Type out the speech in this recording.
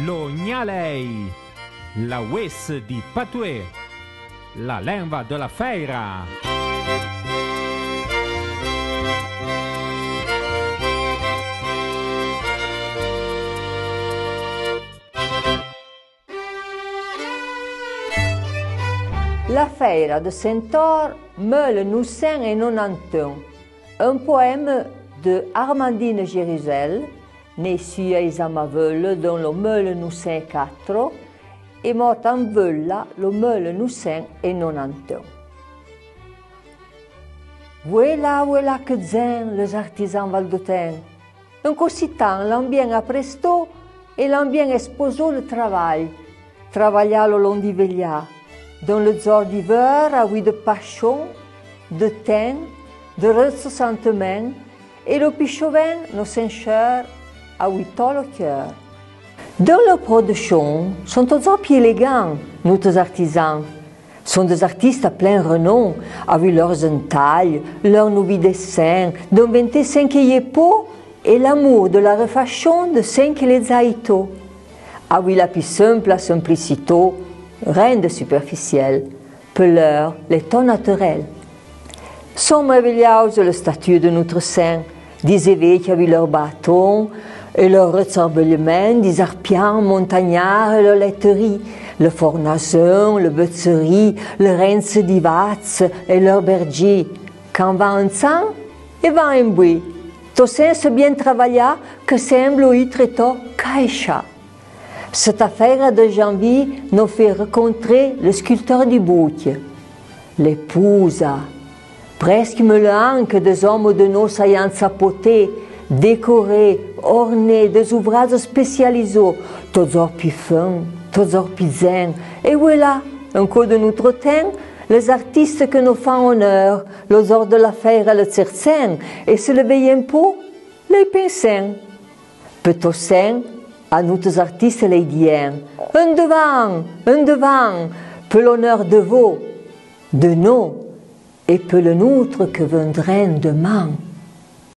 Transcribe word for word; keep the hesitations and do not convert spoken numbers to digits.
Lo gnalèi, la vouése di patoué, la lenva de la fèira. La fèira de Sent-Or, meulle nou sen é nonantun. Un poème de Armandine Géruzèl, née su Aix-Amaveule deun lo meulle nou sen é catro é morta an Veulla lo meulle nou sen é nonantun. Vouéla, vouéla que dzèn leus artizans valdotèn. Un cositan l'an bien aprestó é l'an bien esposó le travalh. Travalhà lo lon di Veulla, deun le dzor di veur, avouì de pachón, de ten, de ressantèn, é lo pi chovèn, no sen cheur, avouì to lo cheur. Deun le prodchón, son todzor pi élégans, noutres artizans. Son deus artistes a plen renon, avouì leur zentalh, leur nouvi dessèn, deun ventèn sen que y è po, é l'amour de la refachón de sen que l'è dza itó. Avouì la pi senpla senplicitó, ren de superficiel, pe leur l'è to naturel. Son maravellaus le statue de noutre sen, di-z-évéques avouì leur baton é leur retsarbellemèn, di-z-ar pian montagnard é leur lèteri, le fornazeun, le beutseri, le rentse di vatse é leur berdjé. Can van an tsan é van an boué, to sen se bien travalhà que senblo itre to caècha. Seta fèira de janvi no fé recontré le sculteur di Bouque. L'è pouza, presque meulle an que deus omo de no s'ayan tsapoté, décoré, orné deus ouvrazos spécializó, todzor pi fen, todzor pi dzen, é vouéla, un cop de noutre ten, leus artistes que no fan oneur, lo dzor de la fèira le tsertsèn, é se le vèyen po, lèi pensèn. Pe to sen, a noutres artistes lèi diyèn: Endevan, endevan, pe l'oneur de vo, de no, é pe le noutre que vendrèn deman.